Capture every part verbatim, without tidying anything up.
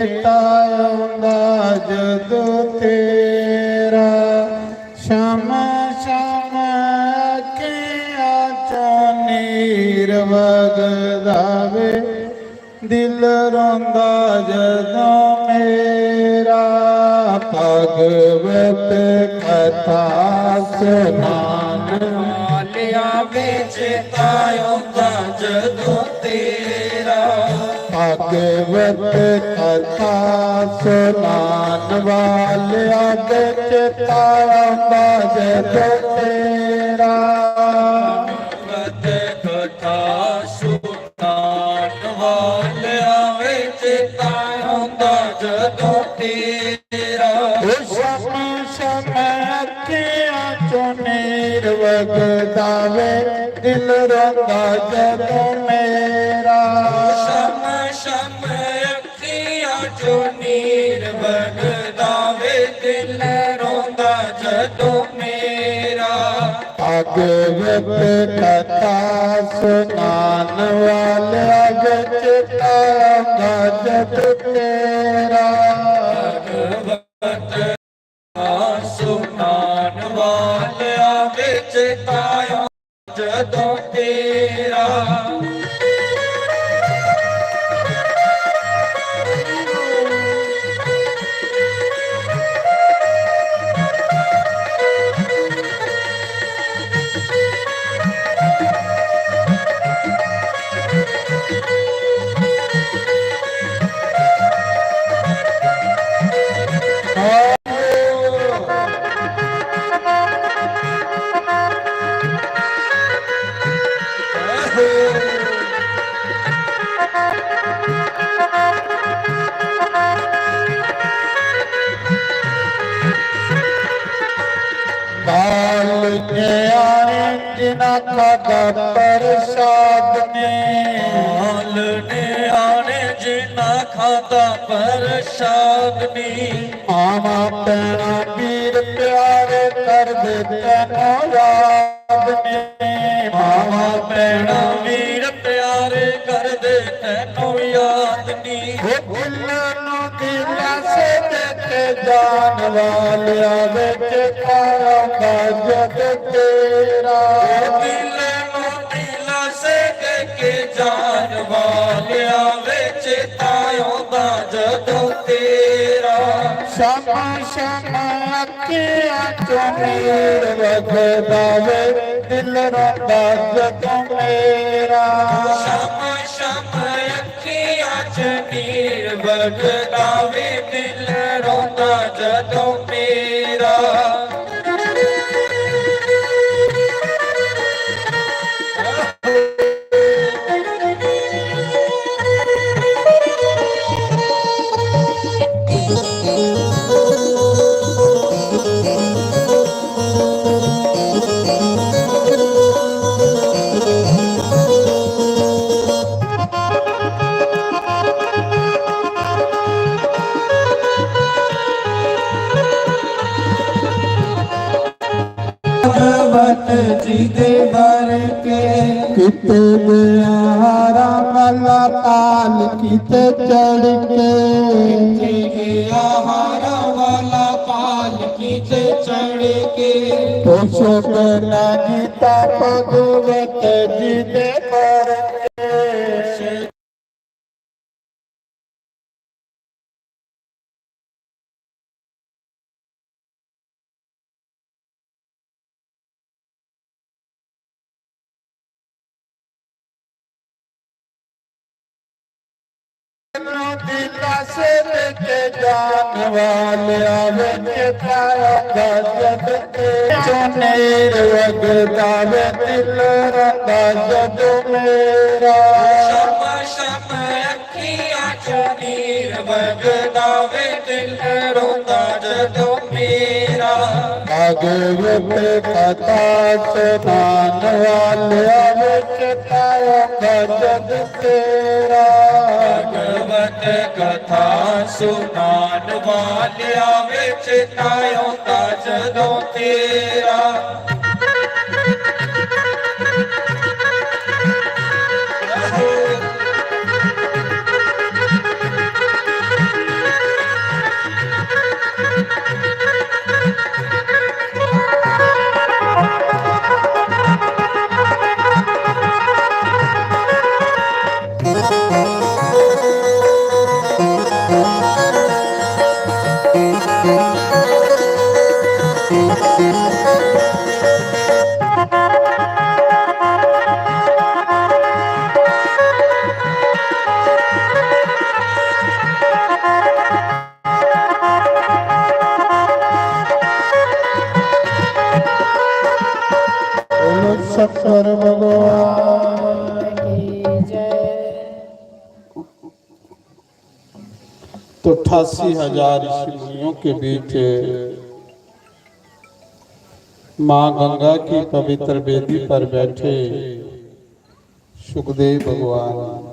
चेता औंदा जदों तेरा। शम शम अक्खियां चों नीर वगदा वे, दिल रोंदा जदों मेरा। भागवत कथा सुनान वालिया वे, चेता औंदा जदों तेरा। भागवत कथा सुनान वालिया वे, चेता औंदा जदों तेरा। भागवत कथा सुनान वालिया वे, चेता औंदा जदों तेरा। ओ शम शम अखियां चों नीर वगदा वे, दिल रोंदा जदों मेरा। शम शम अखियां चों नीर वगदा वे, दिल रोंदा जदों मेरा। भागवत कथा सुनान वालिया वे, चेता औंदा जदों तेरा। भागवत सुनान वालिया वे, चेता औंदा जदों तेरा। बाल न्याणे जिन्ना खादा प्रसाद नी। बाल न्याणे जिन्ना खादा प्रसाद नी। मामा भैणा वीर प्यारे करदे तैनों याद नी। मामा भैणा वीर प्यारे करदे तैनों याद नी। ओ दिल नू दिलासे दे के जान वालिया वे, चेता औंदा जदों तेरा। ओ दिल नू दिलासे दे के जान वालिया वे, चेता औंदा जदों तेरा। शम शम अखियां चों नीर वगदा वे, दिल रोंदा जदों मेरा। शम शम अखियां च नीर वगदा वे, दिल रोंदा जदों मेरा। भगवत जी दे वर के। किते गया हारा वाला पालकी ते चढ़ के। किते गया हारा वाला पालकी ते चढ़ के। पुछो ना गीता भगवत जी दे वर के। दिलासे दे के जान वालिया वे, चेता औंदा जदों तेरा। चों नीर वगदा वे, दिल रोंदा जदों मेरा। शम शम अखियां चों नीर वगदा वे, दिल रोंदा जदों मेरा। भागवत कथा सुनान वालिया वे, चेता औंदा जदों तेरा। भागवत कथा सुनान वालिया वे, चेता औंदा जदों तेरा। भगवान की जय। तो अट्ठासी हजार ऋषि मुनियों के बीच माँ गंगा की पवित्र वेदी पर बैठे सुखदेव भगवान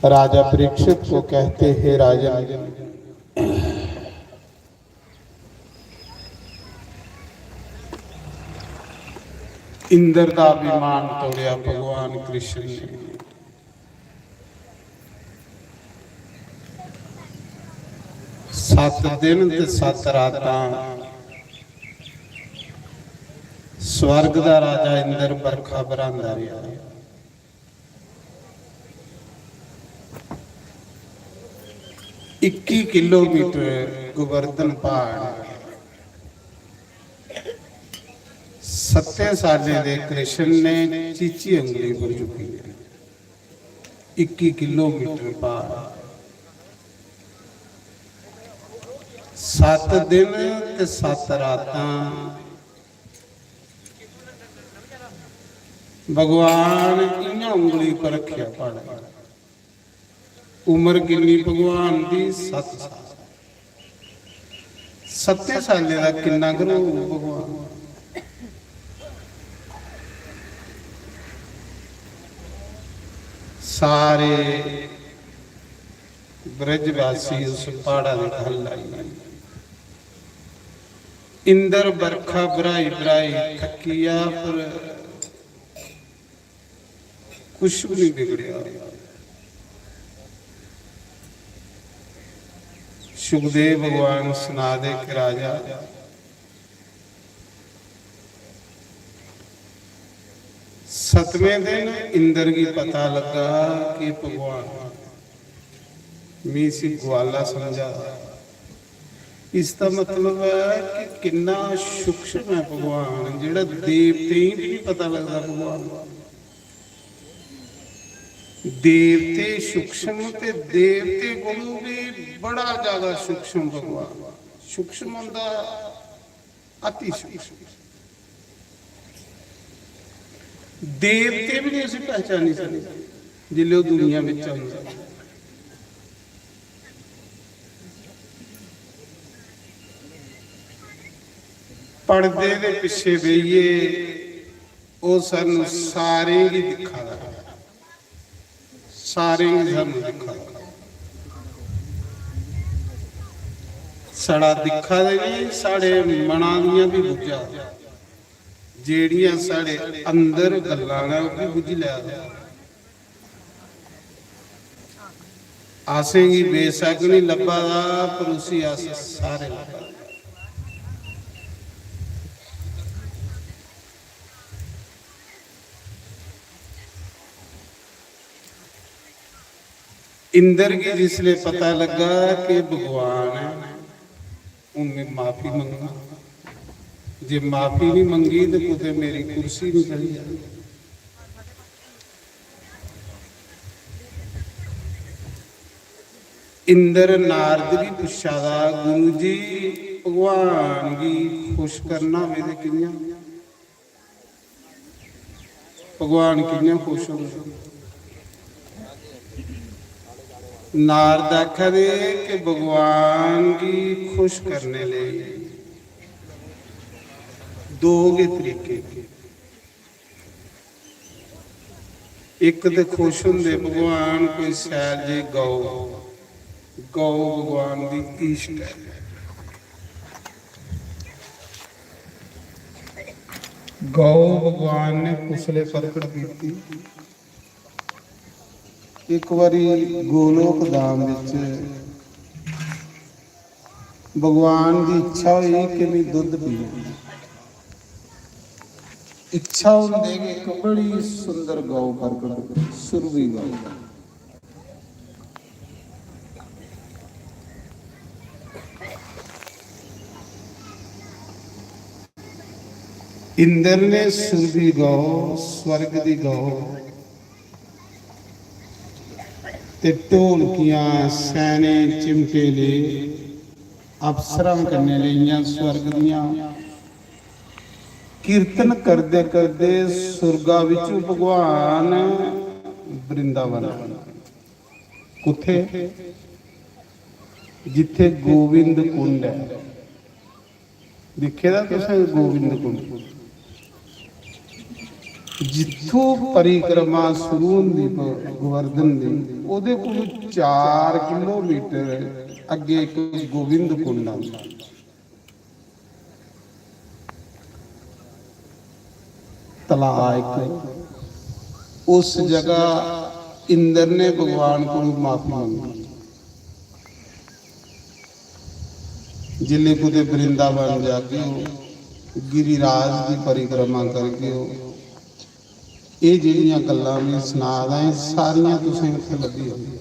राजा परीक्षित को कहते, हे राजन, इंद्र का अभिमान तोड़िया भगवान कृष्ण ने। सत्त दिन ते सत्त रातां स्वर्ग दा राजा इंद्र बरखा बरसांदा रेहा। इक्की किलोमीटर गोवर्धन पहाड़ सत्तें सालें दे कृष्ण ने चीची उंगली पर चुक्की है। इक्की किलोमीटर पहाड़, सत्त दिन ते सत्त रातां भगवान इ'यां उंगली पर रखेआ पहाड़। उम्र किन्नी भगवान दी? सत्त साल। सत्तें सालें दा किन्ना करो भगवान? सारे ब्रजवासी उस प्हाड़ा दे ख'ल्ल आई गे। इंद्र बरखा बरहाई बरहाई थक्की गेआ, पर कुछ भी नहीं बिगड़ेआ। सुखदेव भगवान सना दे कि राजा, सतमें दिन इंद्र गी पता लगा कि भगवान, मी इसी ग्वाला समझा दा। इसदा मतलब ऐ कि किन्ना सूक्ष्म ऐ भगवान, जेह्ड़ा देवतें गी बी निं पता लगदा भगवान। देवते सूक्ष्म ते देवते कोलू भी बड़ा ज्यादा सूक्ष्म भगवान। सूक्ष्म होंदा अति सूक्ष्म। देवते भी नहीं उसी पहचानी सकदे जिसले ओह् दुनिया बिच औंदा। पड़दे दे पिच्छे बेहियै ओह् सानू सारें गी दिक्खा दा, सारें गी सानू दिक्खा दा। साढ़ा दिक्खा दे नहीं, साढ़े मना दियां भी बुझा दा। जेह्ड़ियां साढ़े अंदर गल्लां न, ओह् भी बुझी लै दा। असेंगी बेशक नहीं लब्भा दा, पर उसी अस सारे लब्भा दे। इंद्र गी जिसले पता लग्गा कि भगवान ऐ, हून में माफी मंगना। जे माफी नहीं मंगी ते कुतै मेरी कुर्सी नहीं चली जानी। इंद्र नारद गी पुच्छा दा, "गुरु जी, भगवान गी खुश करना होवे ते कि'यां? भगवान कि'यां खुश होंदे?" नारद आखा दे कि भगवान गी खुश करने लेई दो गै तरीके। इक ते खुश होंदे भगवान कोई सैल जी गौ, गौ भगवान दी इश्ट ऐ। गौ भगवान ने कुसले प्रकट कीती? इक बारी गोलोक धाम विच भगवान दी इच्छा हुई कि मैं दुद्ध पीना। इच्छा होंदे गै इक बड़ी सुंदर गौ प्रकट होई, सुरभि गौ। इंद्र ने सुरभि गौ, स्वर्ग दी गौ, ते ढोलकियां, सैने, चिमटे ले, अप्सरां कन्नै लेइयां स्वर्ग दियां। कीर्तन करदे करदे सुरगा विच भगवान वृंदावन। कुत्थे? जित्थे गोविंद कुंड ऐ। दिक्खे दा तुसें गोविंद कुंड? जित्थों परिक्रमा शुरू होंदी प-, गोवर्धन दी, ओह्दे कोल चार किलोमीटर अग्गे इक गोविंद कुंड आंदा। तलाऽ इक, उस जगह इंद्र ने भगवान कोल माफी मंगी। जिसलै कुतै वृंदावन जागे ओ, गिरिराज दी परिक्रमा करगे ओ, एह् जेह्ड़ियां गल्लां में सना दा ऐं, सारियां तुसें उत्थै लब्भी जानियां।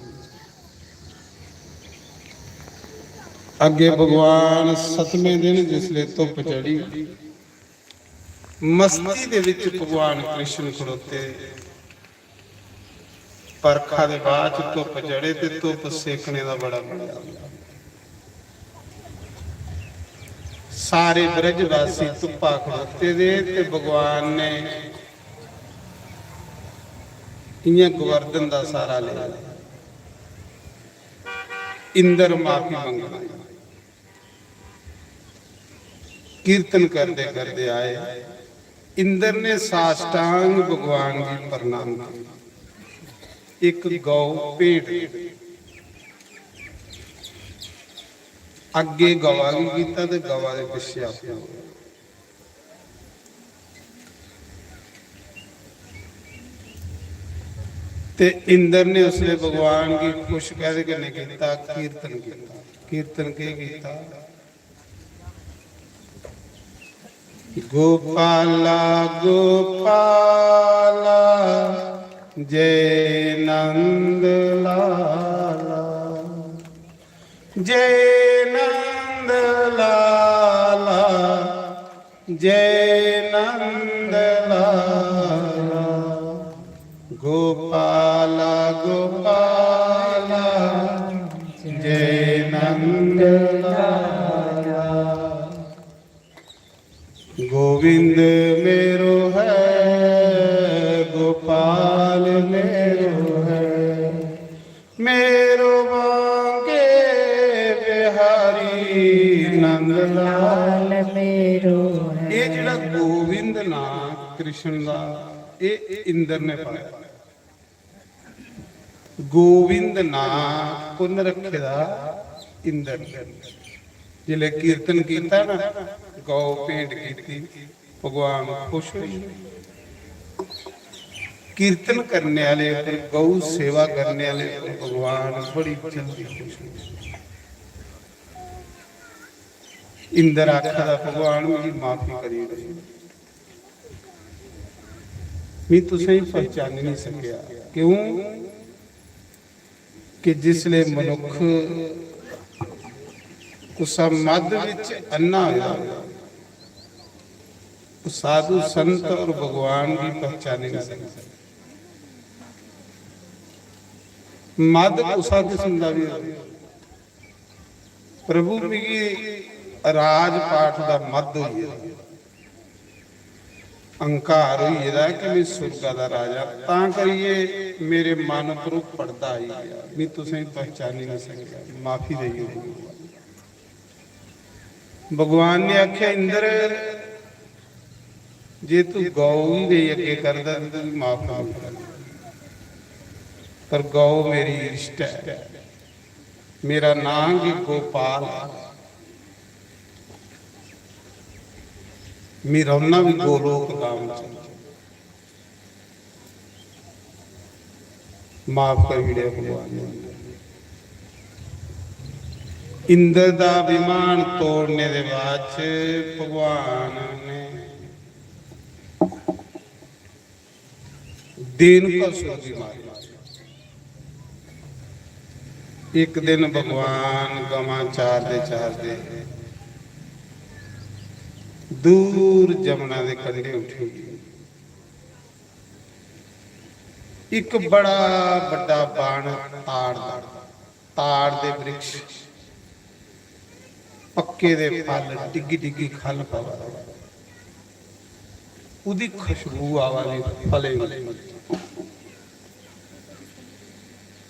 अग्गे भगवान सतमें दिन जिसलै धुप्प चढ़ी, मस्ती दे विच भगवान कृष्ण खड़ोते। बरखा दे बाद च धुप्प चढ़े ते धुप्प सेकने दा बड़ा मजा आंदा। सारे ब्रजवासी धुप्पा खड़ोते दे ते भगवान ने इ'यां गोवर्धन दा सहारा लेआ। इंद्र माफी मंगना। कीर्तन करदे करदे आए। इंद्र ने साष्टांग भगवान गी प्रणाम किया। इक गौ भेंट, अग्गे गवा गी कीता ते गवा दे पिच्छे आपूं। ते इंद्र ने उसले भगवान गी खुश कैह्दे कन्नै कीता? कीर्तन कीता। कीर्तन केह् कीता? गोपाला गोपाला जय नंद लाला, जय नंद लाला, जय नंद लाला। गोपाला गोपाला जय नंद लाला। गोविंद मेरो है, गोपाल मेरो है, मेरो बांके बिहारी नंद लाल। लाल मेरो है। ये जेड़ा गोविंद नाम कृष्ण दा, ये इंद्र ने पाया। गोविंद नां कुन रखे दा? इंद्र। जिसलै कीर्तन कीता ना, गौ भेंट कीती, भगवान खुश होई गे। कीर्तन करने आह्ले उप्पर, गौ सेवा करने आह्ले उप्पर भगवान बड़ी जल्दी खुश होई गे। इंद्र आखा दा, भगवान, मिगी माफी करी ओड़ो। में तुसेंगी पहचानी नहीं सकेआ। क्यों? कि जिसले मनुख कुसा मद विच अन्ना होया, ओह साधु संत और भगवान गी पहचानी नहीं सकदा। मद कुसा किस्म दा भी होवे, प्रभु, मिगी राजपाठ दा मद होई गेदा, अहंकार होई गेदा कि मैं सुर्गा दा राजा, तां करियै मेरे मन उप्पर ओह् पड़दा आई गेआ, मैं तुसेंगी पहचानी नहीं सकेआ, माफी देई ओड़ो। भगवान ने आखेआ, इंद्र, जे तू गौ गी नेईं अग्गें करदा ते तुगी माफ करी ओड़दा, पर गौ मेरी इश्ट ऐ। मेरा नांऽ गै गोपाल ऐ। मी रौह्ना बी गोलोक धाम च। माफ करी ओड़ेआ भगवान ने। इंद्र दा अभिमान तोड़ने दे बाद च भगवान ने देनकासुर दी मारी। इक दिन भगवान गवां चारदे चारदे दूर जमुना दे कंढे उठी गे। इक बड़ा बड्डा बन ताड़ दा, ताड़ दे वृक्ष, पक्के दे फल, डिग्गी डिग्गी खल पवा दे। ओह्दी खुशबू आवा दी फलें दी।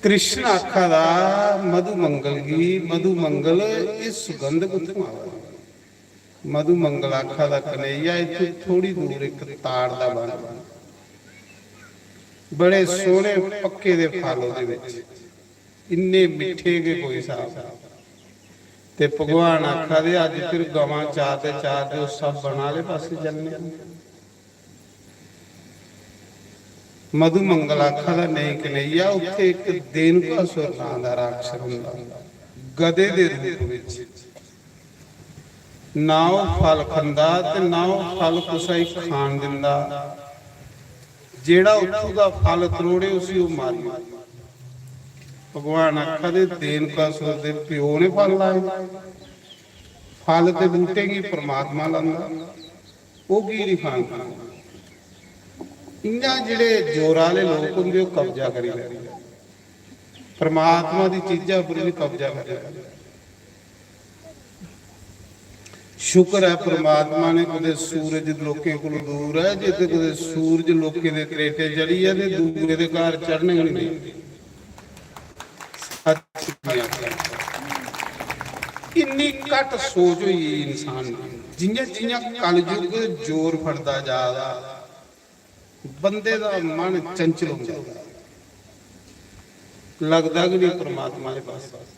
कृष्ण आखा दा मधुमंगल गी, "मधुमंगल, एह् सुगंध कुत्थूं आवा दी?" मधुमंगल आखा दा, "कन्हैया, इत्थूं थोड़ी दूर इक ताड़ दा बन, बड़े सोह्ने पक्के दे फल ओह्दे बिच, इन्ने मिट्ठे गै कोई स्हाब।" ते भगवान आखा दे, "अज्ज फिर गवां चारदे चारदे उस सब बन आह्ले पासै चलने आं।" मधुमंगल आखा दा, "नेईं कन्हैया, उत्थे इक देनकासुर नां दा राक्षस होंदा, गधे दे रूप विच। ना ओह् फल खंदा ते ना ओह् फल कुसै गी खान दिंदा। जेह्ड़ा उत्थूं दा फल त्रोड़े, उसी ओह् मारी ओड़दा।" भगवान आखा दे, "देनकासुर दे प्यो ने फल लाए, फल ते बूह्टें गी परमात्मा लांदा।" ओह् की निं खान दिंदे? इ'यां जेह्ड़े जोर आह्ले लोक होंदे, ओह् कब्जा करी लैंदे। परमात्मा दी चीजा पर बी कब्जा करी लैंदे। शुक्र ऐ, परमात्मा ने कुतै सूरज लोकें कोल दूर ऐ, जे ते कुतै सूरज लोकें दे त्रेटे चढ़ी जा ते दूए दे घर चढ़ने गै निं देंदे। सच्च में आखेआ। इन्नी घट्ट सोच होई गेई इंसान दी। जि'यां जि'यां कलयुग जोर फड़दा जा दा, बंदे दा मन चंचल होंदा जा दा, लगदा गै निं परमात्मा दे पासै।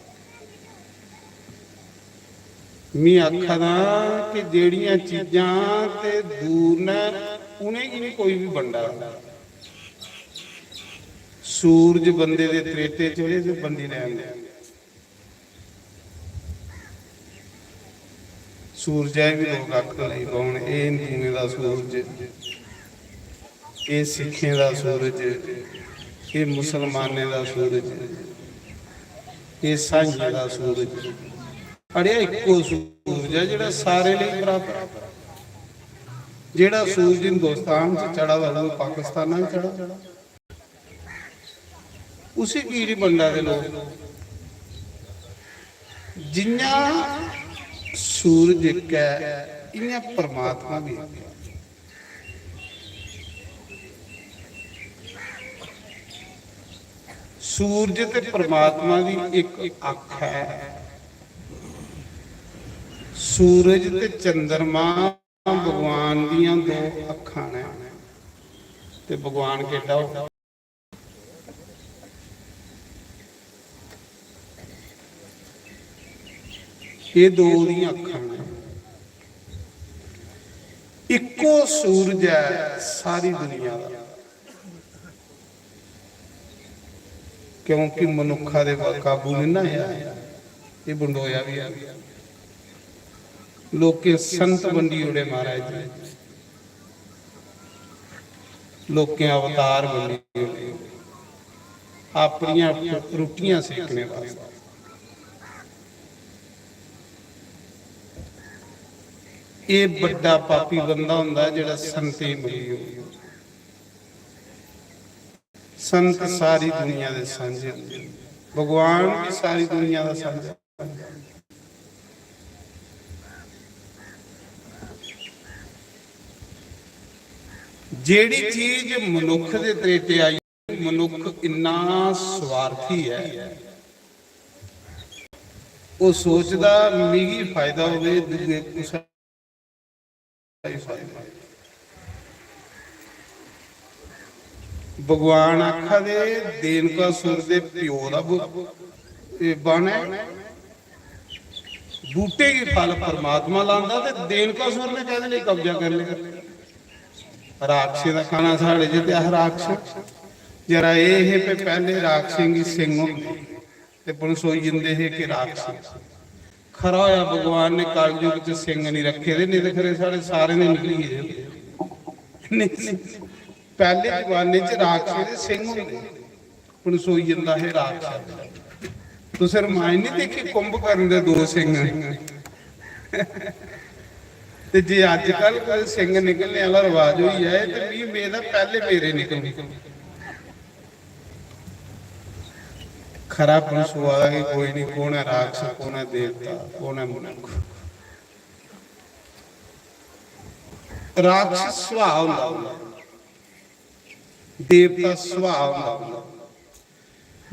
में आखा दा कि जेह्ड़ियां चीजां ते दूर न, उ'नेंगी निं कोई बी बंडा। सूरज बंदे दे त्रेटे चढ़े ते बंडी लैन। सूरजै गी बी लोक आखन लगी पौन, "एह् हिंदुएं दा सूरज, एह् सिक्खें दा सूरज, एह् मुसलमानें दा सूरज, एह् साइयें दा सूरज।" अड़ेआ, इक्को सूरज ऐ जेह्ड़ा सारे लेई बराबर। जेह्ड़ा सूरज हिंदुस्तान च चढ़ा दा, उ'ऐ पाकिस्तान च चढ़ा दा। उसी की निं बंडा दे लोक? जि'यां सूरज इक ऐ, इ'यां परमात्मा बी इक ऐ। सूरज ते परमात्मा दी इक अक्ख ऐ। सूरज ते चंद्रमा भगवान दियां दो अक्खां न। ते भगवान केड्डा होग? एह् दो ओह्दियां अक्खां न। इक्को सूरज ऐ सारी दुनिया दा, क्योंकि मनुक्खा दे काबू निं ना आया, एह् बंडोया बी ऐ। लोकें संत बंडी ओड़े महाराज जी, लोकें अवतार बंडी ओड़े अपनियां रुट्टियां सेकने वास्तै। एह् बड्डा पापी बंदा होंदा जेह्ड़ा संतें गी मरी ओड़े। संत सारी दुनिया दे सांझे होंदे, भगवान भी सारी दुनिया दा सांझा। जेह्ड़ी चीज मनुक्ख दे त्रेटे आई, मनुक्ख इन्ना स्वार्थी ऐ, ओह् सोचदा, "मिगी फायदा होवे, दूए कुसै गी फायदा।" भगवान आखा दे, "देनकासुर दे प्यो दा बु-, एह् बन ऐ, बूह्टे गी फल परमात्मा लांदा, ते देनकासुर ने कैह्दे लेई कब्जा करी लेआ?" राक्षसें दा खाना साढ़े च ते अस राक्षस। जरा एह् हे, पे पैह्ले राक्षसें गी सिंग होंदे ते पनसोई जंदे हे कि राक्षस। खरा होया भगवान ने कलयुग च सिंग निं रक्खे दे, नेईं ते खरे साढ़े सारें दे निकली गेदे होंदे। नेईं, नेईं। पैह्ले जमाने च राक्षसें दे सिंग होंदे, पनसोई जंदा हे राक्षस। तुसें रमायण निं दिक्खी कुंभकर्ण दे दो सिंग? ते जे अज्जकल कोई सिंग निकलने आह्ला रवाज होई जाए ते मिगी मेद ऐ पैह्ले मेरे निकलने। खरा पनसोआ दा कि कोई निं, कौन ऐ राक्षस, कौन ऐ देवता, कौन ऐ मनुक्ख। राक्षस सुभाऽ होंदा उं'दा, देवता सुभाऽ होंदा उं'दा।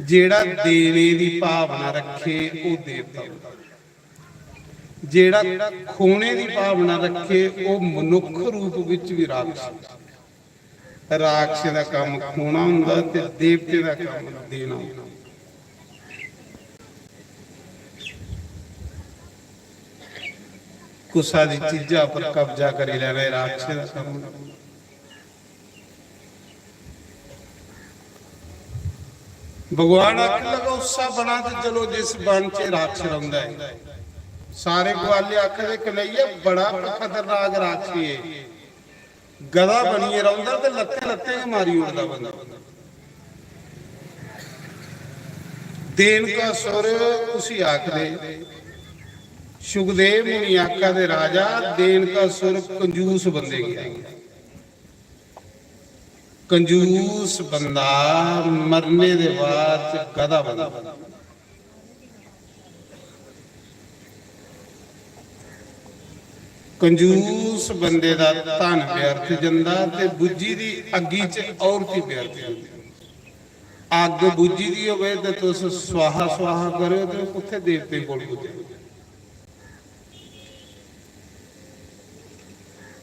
जेह्ड़ा देने दी भावना रक्खे, ओह् देवता होंदा। जेह्ड़ा खोने दी भावना रक्खे, ओह् मनुक्ख रूप विच भी राक्षस। राक्षस दा कम्म खोना होंदा ते देवते दा कम्म देना होंदा। कुसा दी चीजा पर कब्जा करी लैना, एह् राक्षस दा कम्म। भगवान आखन लगा, "उस्सा बना च चलो जिस बन च राक्षस रौंह्दा ऐ।" सारे ग्वाले आखदे, "कन्हैया, बड़ा खतरनाक राक्षस ऐ, गधा बनियै रौंह्दा ते लत्तें लत्तें गै मारी ओड़दा बंदा।" देनकासुर उसी आखदे, सुखदेव मुनि आखा दे, "राजा, देनकासुर कंजूस बंदे गी आखदे।" कंजूस बंदा मरने दे बाद च गधा बनदा। कंजूस बंदे दा धन व्यर्थ जंदा ते बुज्झी दी अग्गी च औरती व्यर्थ जंदी। अग्ग बुज्झी दी होवे ते तुस स्वाहा स्वाहा करो ते कुत्थै देवतें कोल पुज्जे?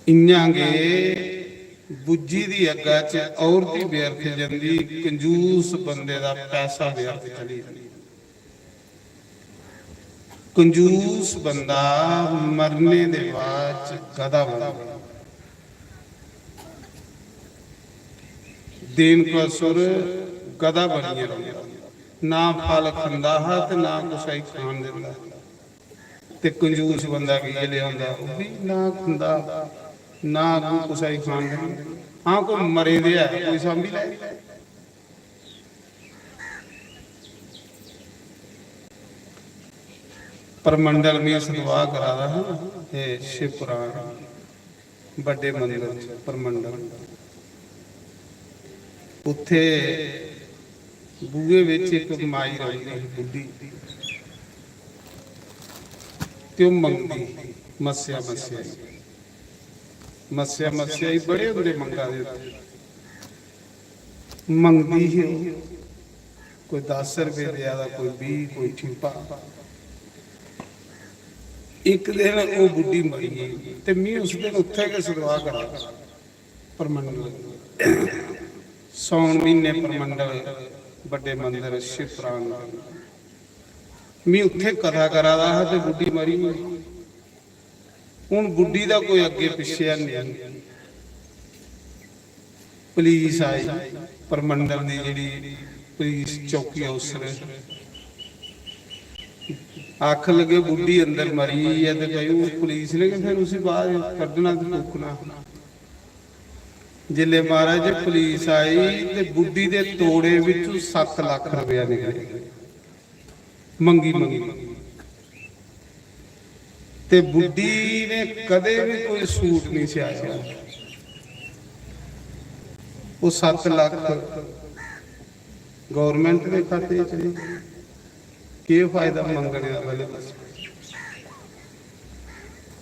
इ'यां गै बुज्झी दी अग्गा च औरती व्यर्थ जंदी, कंजूस बंदे दा पैसा व्यर्थ चली जंदा। कंजूस बंदा मरने दे बाद च गधा बनदा। देनकासुर गधा बनियै रौंह्दा, ना फल खंदा हा ते ना कुसै गी खान दिंदा हा। ते कंजूस बंदा की लेई औंदा, ओह् बी ना खंदा, ना अग्गों कुसै गी खान दिंदा। हां, कोई मरे दे ऐ, कोई सांभी लै। परमंडल में सतवाह करा दा हा, एह् शिव पुराण, बड्डे मंदर च परमंडल। उत्थे बूहे बिच इक माई रौंह्दी ही बुड्ढी, ते ओह् मंगदी ही, मस्सेआ मस्सेआ ही, मस्सेआ मस्सेआ ही, बड़े होंदे मंगा दे उत्थे। मंगदी ही ओह्, कोई दस रपेऽ देआ दा, कोई बीह्, कोई ठीपा। इक दिन ओह् बुड्ढी मरी गेई ते मी उस दिन उत्थै गै सतवाह करा दा परमंडल। सौन म्हीने परमंडल बड्डे मंदर शिव प्राण। मी उत्थै कथा करा दा हा ते बुड्ढी मरी गेई। हून बुड्ढी दा कोई अग्गें पिच्छें हैनी। पुलिस आई, परमंडल दी जेह्ड़ी पुलिस चौकी अफसर, आखन लगे, "बुड्ढी अंदर मरी गेई ऐ," ते भाई, हून पुलिस ने गै फिर उसी बाहर कड्ढना ते तुप्पना। जिसलै महाराज पुलिस आई ते बुड्ढी दे तोड़े बिच्चों सत्त लक्ख रपेआ निकलेआ। मंगी मंगी। ते बुड्ढी ने कदें बी कोई सूट नहीं सिआया। ओह् सत्त लक्ख गौरमेंट दे खाते च नहीं। केह् फायदा मंगने दा? पैह्लें दस्सो।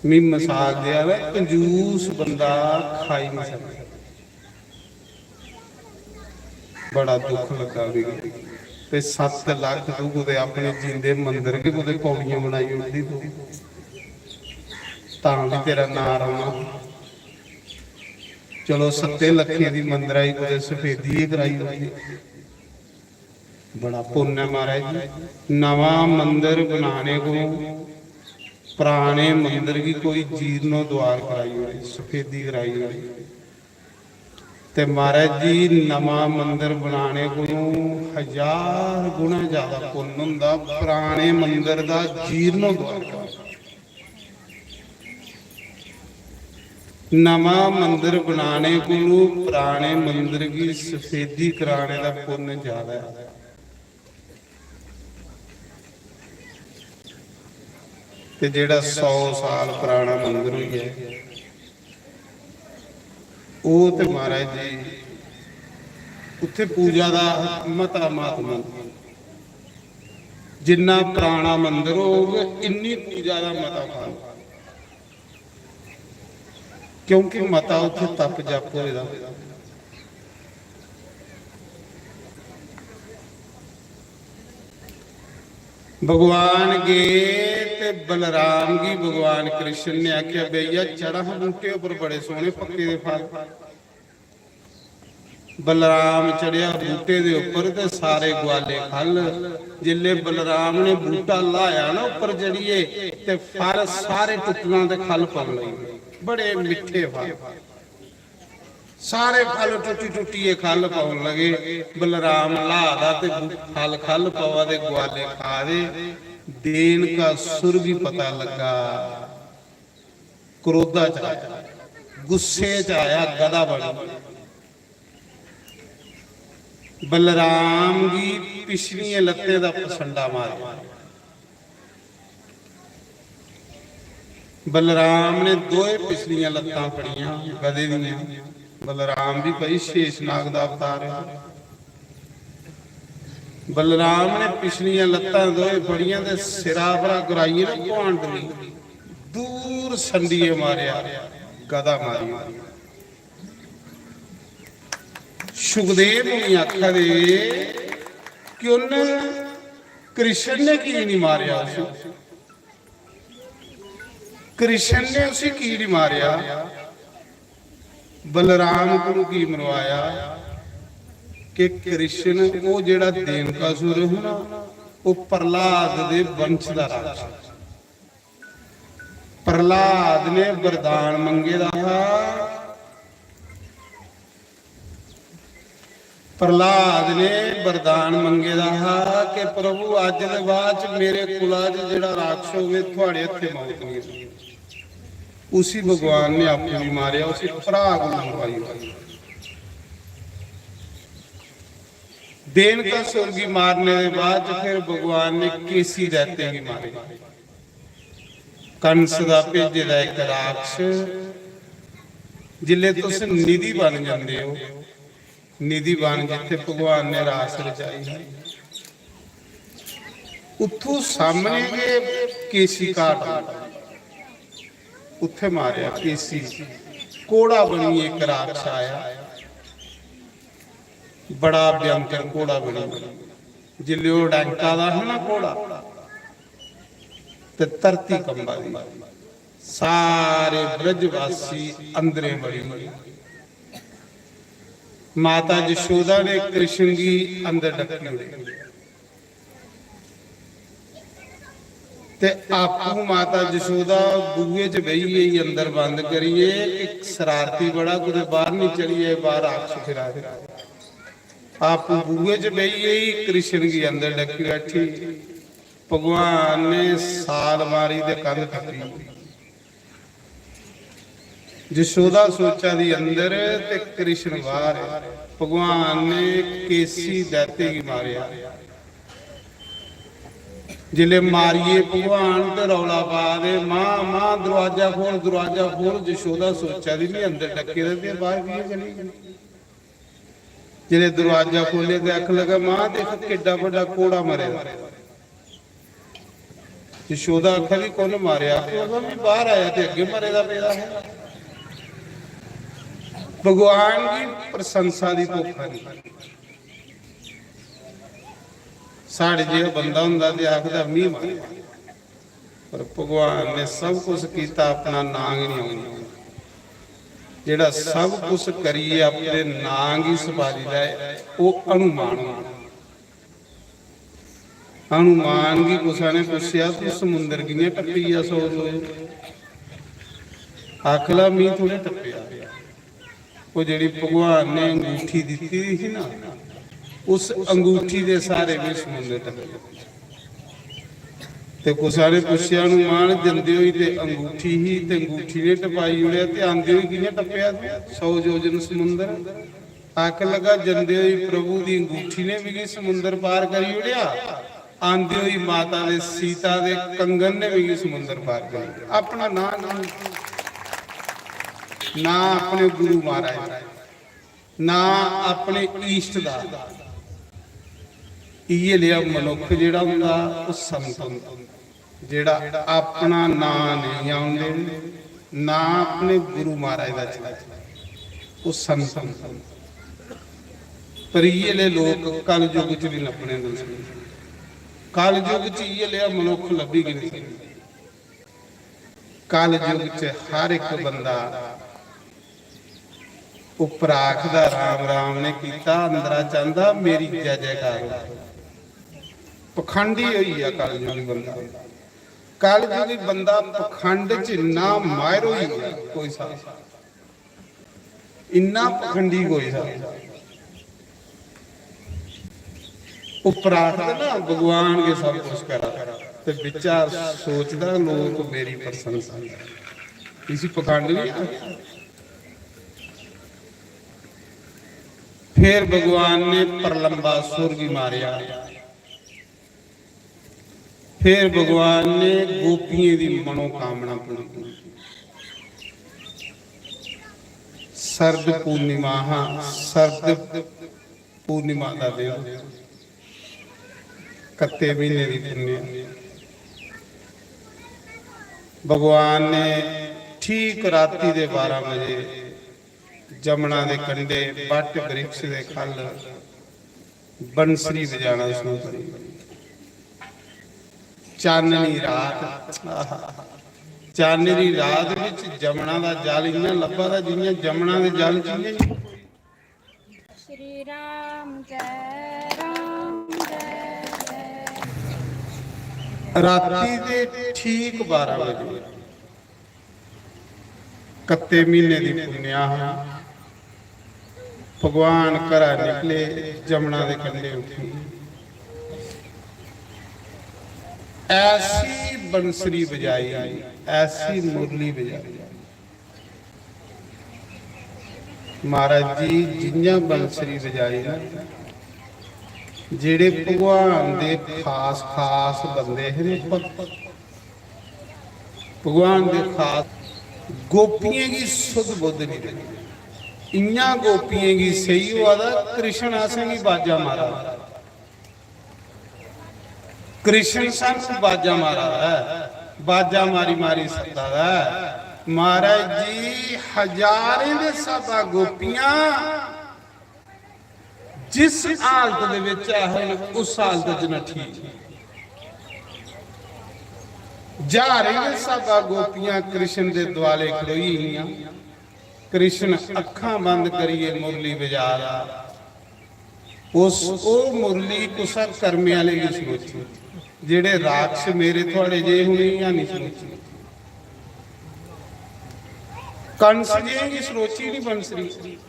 मी मसाल देआ ना, कंजूस बंदा खाई नहीं सकदा। बड़ा दुख लग्गा मिगी। ते सत्त लक्ख तू कुतै अपने जींदे मंदर गै कुतै पौड़ियां बनाई ओड़दी तू, तां बी तेरा नांऽ रौह्ना। चलो, सत्तें लक्खें दी मंदरा गी कुतै सफेदी गै कराई ओड़दी। बड़ा पुन्न ऐ महाराज जी। नमां मंदर बनाने को पराने मंदर गी कोई जीर्णोद्वार कराई ओड़े, सफेदी कराई ओड़े। ते महाराज जी, नमां मंदर बनाने कोलों हजार गुणा ज्यादा पुन्न होंदा पराने मंदर दा जीर्णोद्वार कराना। नमां मंदर बनाने कोलों पराने मंदर गी सफेदी कराने दा पुन्न ज्यादा ऐ। ते जेह्ड़ा सौ साल पराना मंदर होई ऐ, ओह् ते महाराज जी, उत्थै पूजा दा मता म्हत्तव होंदा। जिन्ना पराना मंदर होग, इन्नी पूजा दा मता फल। क्योंकि मता उत्थै तप जप होए दा। भगवान गे ते बलराम गी भगवान कृष्ण ने आखेआ, "भैया, चढ़ा हां बूह्टे उप्पर, बड़े सोह्ने पक्के दे फल।" बलराम चढ़ेआ बूह्टे दे उप्पर ते सारे गुआले ख'ल्ल। जिसलै बलराम ने बूह्टा ल्हाया ना उप्पर चढ़ियै, ते फल सारे टुट्टना ते ख'ल्ल पौन लगी पे। बड़े मिट्ठे फल, सारे फल टुट्टी टुट्टियै ख'ल्ल पौन लगे। बलराम ल्हा दा ते बू-, फल ख'ल्ल पवा दे, गुआले खा दे। देनकासुर गी पता लग्गा, क्रोधा च आया, गुस्से च आया, गधा बनी। बलराम गी पिछलियें लत्तें दा पसंडा मारेआ। बलराम ने दोए पिछलियां लत्तां फड़ियां गधे दियां। बलराम भी भाई शेषनाग दा अवतार है। बलराम ने पिछलियां लत्तां दोए फड़ियां ते सिरा परा कराइयै ना भगवान गी दूर संडियै मारेआ, गदा मारी। सुखदेव मुनि आखा दे कि उन्न कृष्ण ने की नहीं मारेआ उसी, कृष्ण ने उसी की नहीं मारेआ, बलराम को की मरवाया? कि कृष्ण, वो जेड़ा देनकासुर है ना, वो प्रहलाद दे वंश दा राक्षस। प्रहलाद ने वरदान मंगे दा हा, प्रहलाद ने वरदान मंगे दा हा कि प्रभु, अज्ज दे बाद च मेरे कुला च जेड़ा राक्षस होवे, थुआड़े हत्थे मौत नहीं होनी। उसी भगवान ने आपू भी मारेआ, उसी भरा को मरवाई। देनकासुर गी मारने दे बाद च फिर भगवान ने केसी दैते गी मारे। कंस दा भेजे दा इक राक्षस। जिसलै तुस निधि बन जंदे हो, निधि बन जित्थे भगवान ने रास रचाई ही, उत्थों सामने गै केसी घाट आंदा, उत्थे मारेआ केसी। घोड़ा बनियै इक राक्षस आया, बड़ा भयंकर घोड़ा बनी। जिसलै ओह् डैंका दा हा ना घोड़ा, ते धरती कंबा दी, सारे ब्रजवासी अंदरें बड़ी गे। माता जशोदा ने कृष्ण गी अंदर डक्की ओड़े ते आपूं माता जशोदा बूहे च बेही गेई, अंदर बंद करियै। इक शरारती बड़ा, कुतै बाहर नहीं चली जाए, बाहर राक्षस फिरा दे। आपूं बूहे च बेही गेई, कृष्ण गी अंदर डक्की बैठी। भगवान ने साल मारी ते कंध टप्पी। जशोदा सोचा दी अंदर ते कृष्ण बाहर। भगवान ने केसी दैते गी मारेआ। जिसलै मारिये भगवान ते रौला पा दे, "मां, मां, दरवाजा खोल, दरवाजा खोल।" जशोदा सोचा दी, "मैं अंदर डक्के दे ते बाहर कि'यां चली गेई?" जिसलै दरवाजा खोले ते आखन लगा, "मां, देख, किड्डा बड्डा घोड़ा मरे दा।" यशोदा आखा दी, "कु'न मारेआ?" आखो, "मैं बाहर आया ते अग्गे मरे दा पेदा हा।" भगवान गी प्रशंसा दी भुक्ख नहीं। साढ़े जेहा बंदा होंदा ते आखदा, "मी मारेआ।" पर भगवान ने सब कुछ कीता, अपना नां गै नहीं औंदा। जेड़ा सब कुछ करियै अपने नां गी सपारी लै, ओह हनुमान होंदा। हनुमान गी कुसै ने पुच्छेआ, "तू समुंदर कि'यां टप्पी गेआ सौ जोजन?" आखला, "मी थोड़े टप्पेआ।" ओह जेड़ी भगवान ने अंगूठी दित्ती दी ही ना, उस अंगूठी दे सहारे में समुंदर टप्पेआ। ते कुसै ने पुच्छेआ, "हनुमान, जंदे होई ते अंगूठी ही ते अंगूठी ने टपाई ओड़ेआ, ते आंदे होई कि'यां टप्पेआ तू सौ जोजन समुंदर?" आखन लगा, "जंदे होई प्रभु दी अंगूठी ने मिगी समुंदर पार करी ओड़ेआ, आंदे होई माता दे सीता दे कंगन ने मिगी समुंदर पार करी ओड़ेआ।" अपना नां, नां, नां अपने गुरु महाराज दा, नां अपने इष्ट दा। इ'यै लेहा मनुक्ख जेह्ड़ा होंदा, ओह् संत होंदा, जेह्ड़ा अपना नां नेईं औन देन। ना अपने गुरु महाराज दा चलाया, ओह् संत न। पर इ'यै ले लोक कलयुग च बी लब्भने न तुसेंगी। कलयुग च इ'यै लेहा मनुक्ख लब्भी गै नहीं सकदा। कलयुग च हर इक बंदा उप्परा आखदा, "राम राम ने कीता, अंदरा चांहदा मेरी जय जयकार हो।" पखंडी होई गेआ कलयुगी बंदा। कलयुगी बंदा पखंड च इन्ना माहिर होई गेआ, कोई सा इन्ना पखंडी कोई सा। उप्पर आखदा ना, भगवान गै सब कुछ करा दा, ते बिच्चा सोचदा लोक मेरी प्रशंसा करा। इसी पखंड नहीं आखदे। फिर भगवान ने प्रलंबासुर गी मारेआ। फिर भगवान ने गोपियें दी मनोकामना पूरी की। शरद पूर्णिमा हा, शरद पूर्णिमा दा दिन, कत्ते महीने दी पुण्य। भगवान ने ठीक राती दे बारह बजे जमुना दे कंढे बट वृक्ष दे खल बंसरी बजाना शुरू करी। चाननी रात, आहा, चाननी रात विच जमुना दा जल इ'यां लब्भा दा जि'यां जमुना दे जल च इ'यां ही। श्री राम जय राम जय जय। राती दे ठीक बारह बजे, कत्ते महीने दी पुण्या हा। भगवान घरा निकले, जमुना दे कंढे उठी। ऐसी बंसरी बजाई, ऐसी मुरली बजाई। महाराज जी जियां बंसरी बजाई ना, जेह्ड़े भगवान दे खास खास बंदे हे ना, भगवान दे खास, गोपियें गी सुध बुध नहीं रही। इयां गोपियें गी सेही होआ दा कृष्ण असेंगी बाजा मारा दा। कृष्ण सानू बाजा मारा दा ऐ, बाजा मारी मारी सद्दा दा ऐ। महाराज जी हजारें दे स्हाबा गोपियां जिस हालत दे विच हन उस हालत च न ठीक। ज्हारें दे स्हाबा गोपियां कृष्ण दे दुआले खड़ोई हियां। कृष्ण अक्खां बंद करियै मुरली बजा दा। उस, ओह् मुरली कुसै कर्मे आह्ले गी सनोची, जेह्ड़े राक्षस मेरे थुआड़े जे उ'नेंगी हां निं सनोची। कंस जे गी सनोची निं बंसरी,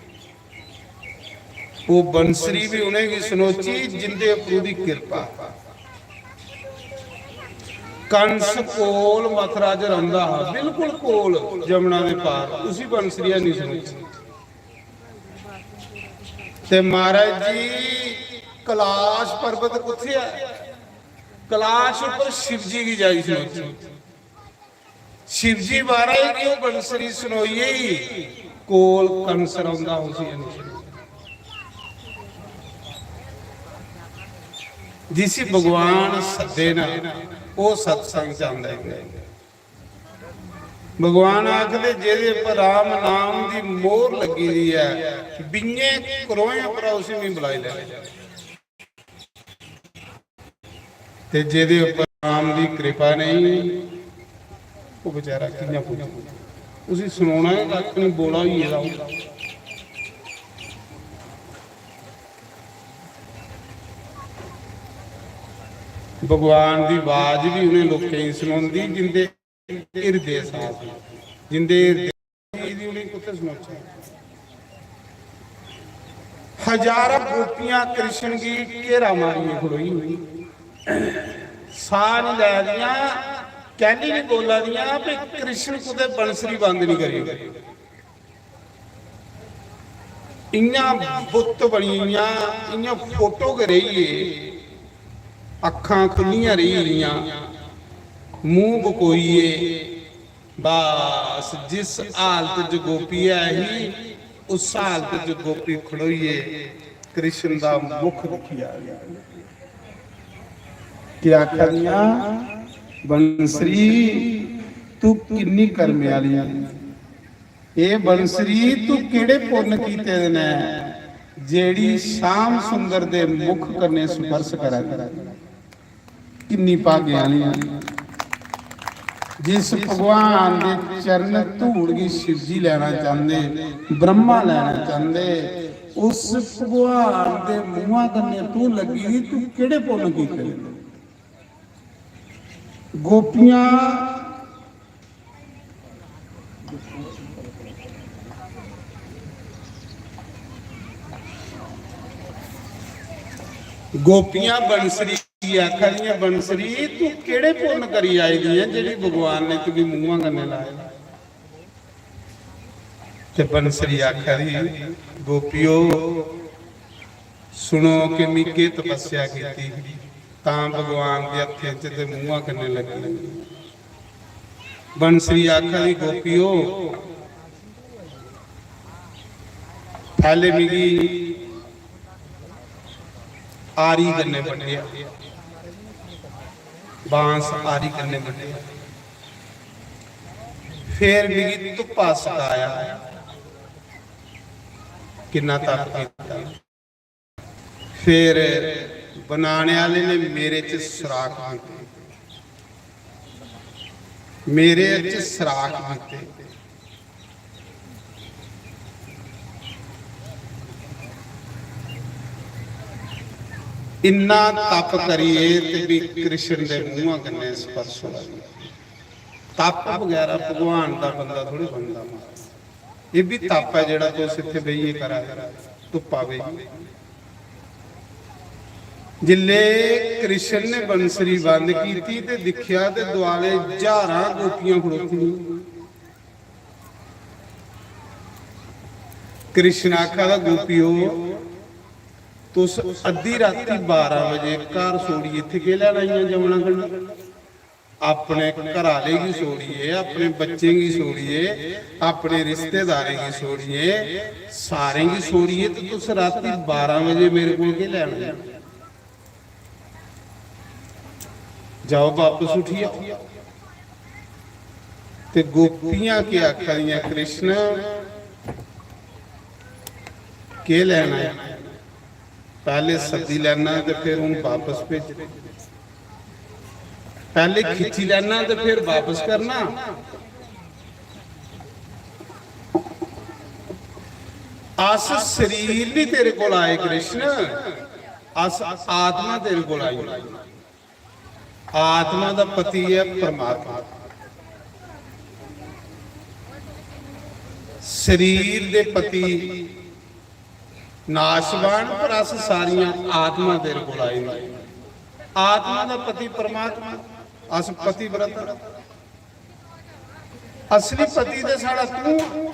ओह् बंसरी बी उ'नेंगी सनोची जिंदे उप्पर ओह्दी किरपा। कंस कोल मथुरा च रौंह्दा हा, बिल्कुल कोल जमुना दे पार, उसी बंसरी निं सनोची। ते महाराज जी, कैलाश पर्वत कुत्थै ऐ? कैलाश उप्पर शिव जी गी जाई सनोची। शिव जी महाराज गी ओह् बंसरी सनोई गेई, कोल कंस रौंह्दा उसी निं सनोची। जिसी भगवान सद्दे ना, ओह् सत्संग च आंदा ही नेईं। भगवान आखदे, "जेह्दे पर राम नाम दी मोहर लग्गी दी ऐ, बियें करोहें पर उसी मी बुलाई लै।" ते जेह्दे उप्पर राम दी कृपा नेईं, ओह् बेचारा कि'यां पुज्जी? उसी सनोना गै कक्ख निं, बोला होई गेदा ओह्। भगवान दी आवाज बी उ'नें लोकें गी सनोंदी जिंदे हिरदे साफ, जिंदे हिरदे दी उ'नेंगी कुत्थै सनोची? हजारां गोपियां कृष्ण गी घेरा मारियै खड़ोई, साह निं लै दियां, कैल्ली निं बोला दियां भी कृष्ण कुतै बंसरी बंद निं करी ओड़े। इ'यां बुत्त बनी गेइयां, इ'यां फोटो गै रेही गे, अक्खां खु'ल्लियां रेही गेइयां, मूंह बकोई गे। बस जिस हालत च गोपी ऐ ही, उस हालत च गोपी खड़ोइयै कृष्ण दा मुख दिक्खी जा रही। केह् आखा दियां? बंसरी, तू किन्नी कर्मे आह्ली ऐ। ए बंसरी, तू केह्ड़े पुन्न कीते दे न, जेह्ड़ी श्याम सुंदर दे मुख कन्नै स्पर्श करै कर? किन्नी भाग्य आह्ली ऐ। जिस भगवान दे चरण धूड़ गी शिव जी लैना चांह्दे, ब्रह्मा लैना चांह्दे, उस भगवान दे मुंहा कन्नै तू लग्गी दी, तू केह्ड़े पुन्न कीते दे? गोपियां गोपियां बंसरी गी आखा दियां, "बंसरी, तू केह्ड़े पुन्न करी आई दी ऐ, जेह्ड़ी भगवान ने तुगी मुंहा कन्नै लाए दा?" ते बंसरी आखा दी, "गोपियो, सुनो कि मैं केह् तपस्या कीती, तां भगवान दे हत्थें च ते मुंहा कन्नै लग्गी।" बंसरी आखा दी, "गोपियो, पैह्ले मिगी आरी कन्नै बड्ढेआ, बांस आरी कन्नै बड्ढेआ, फिर मिगी धुप्पा सकाया, किन्ना तप कीता।" फिर बनाने आह्ले ने मेरे च सराख कीते, मेरे च सराख कीते। इन्ना तप करियै ते भी कृष्ण दे मुंहा कन्नै स्पर्श होआ। तप बगैरा भगवान दा बंदा थोड़ी बनदा मां। एह् बी तप ऐ जेह्ड़ा तुस इत्थै बेहियै करा दे, धुप्पा बेहियै। जिल्लै कृष्ण ने बंसरी बंद कीती ते दिक्खेआ ते दुआले ज्हारां गोपियां खड़ोती दियां। कृष्ण आखा दा, "गोपियो, तुस अद्धी राती बारां बजे घर छोड़ियै इत्थै केह् लैन आइयां जमुना कंढै?" अपने घर आह्ले गी छोड़ियै, अपने बच्चें गी छोड़ियै, अपने रिश्तेदारें गी छोड़ियै, सारें गी छोड़ियै ते तुस रातीं बारां बजे मेरे कोल केह् लैन आए? जाओ, बापस उठी आओ। ते गोपियां केह् आखा दियां, "कृष्ण, केह् लैन आए? पैह्ले सद्दी लैना ते फिर हून बापस भेज, पैह्ले खिच्ची लैना ते फिर बापस करना। अस शरीर निं तेरे कोल आए कृष्ण, अस आत्मा तेरे कोल आई।" आत्मा दा पति ऐ परमात्मा, शरीर दे पति नाशवान, पर अस सारियां आत्मा तेरे कोल आई दियां। आत्मा दा पति परमात्मा, अस पतिव्रता। असली पति ते साढ़ा तू आ।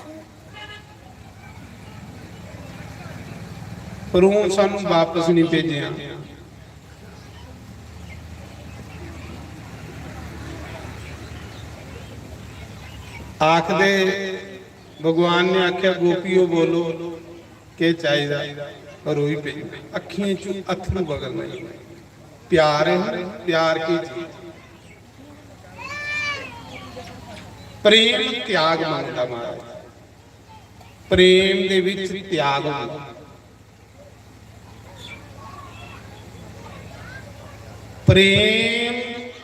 पर हून सानू वापस नहीं भेजेआ। आखदे, भगवान ने आख्या, "गोपियो बोलो, केह् चाहिदा?" रोई पेई, अक्खियें चों अत्थरू बगन लगे। प्यार है, प्यार की चीज? प्रेम त्याग मंगदा महाराज, प्रेम दे विच त्याग होंदा। प्रेम